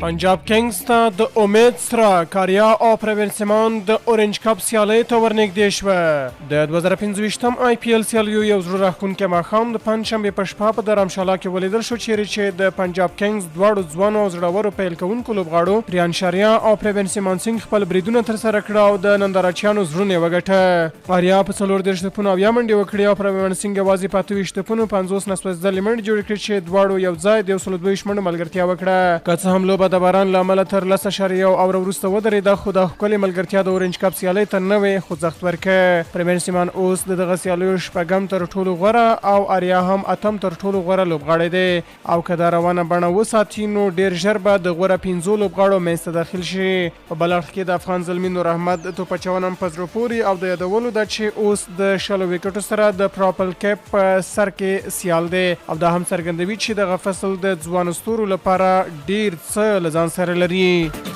پنجاب کینګز ته د امید څرک، آریا او پروین سیمان د اورنج کپ سیالۍ ته ورنږدې شوه. د 2025 آی پي ایل سیالیو یو زړه راښکونکی ماښام د پنجشنبې په شپه په درمشالا کې ولیدل شو، چیرې چې د پنجاب کینګز دواړو ځوانو او زړورو پیل کوونکو لوبغاړو پریان شاریا او پروین سیمان سینګ خپل بریدونه ترسره کړه او د نندارچیانو زړونه یې وګټه. آریا په 34 توپونو 70 منډې وکړې او پروین سینګ یوازې په 28 توپونو 50 نسوځېدلې منډې جوړې کړې، چې دواړو یو ځای د 122 منډو ملګرتیا وکړه. که څه هم لوبه د باران له امله تر 10.1 اوره وروسته ودرېده، خو دا ښکلې ملګرتیا د اورنج کپ سیالۍ ته نوی خوځښت ورکړ. پرمین سیمان اوس د دغه سیالیو شپږم تر ټولو غوره او آریا هم اتم تر ټولو غوره لوبغاړی دی، او که دا روانه بڼه وساتي نو ډیر ژر به د غوره پنځو لوبغاړو منځ ته داخل شي. په بل اړخ کې د افغان زلمي نور احمد توپ اچونه هم په زړه پورې او د یادولو ده، چې اوس د 20 ویکټو سره د پراپل کپ په سر کې سیال دی، او دا هم څرګندوي چې دغه فصل د ځوانو ستورو لپاره ډیر څه له ځان سره لري.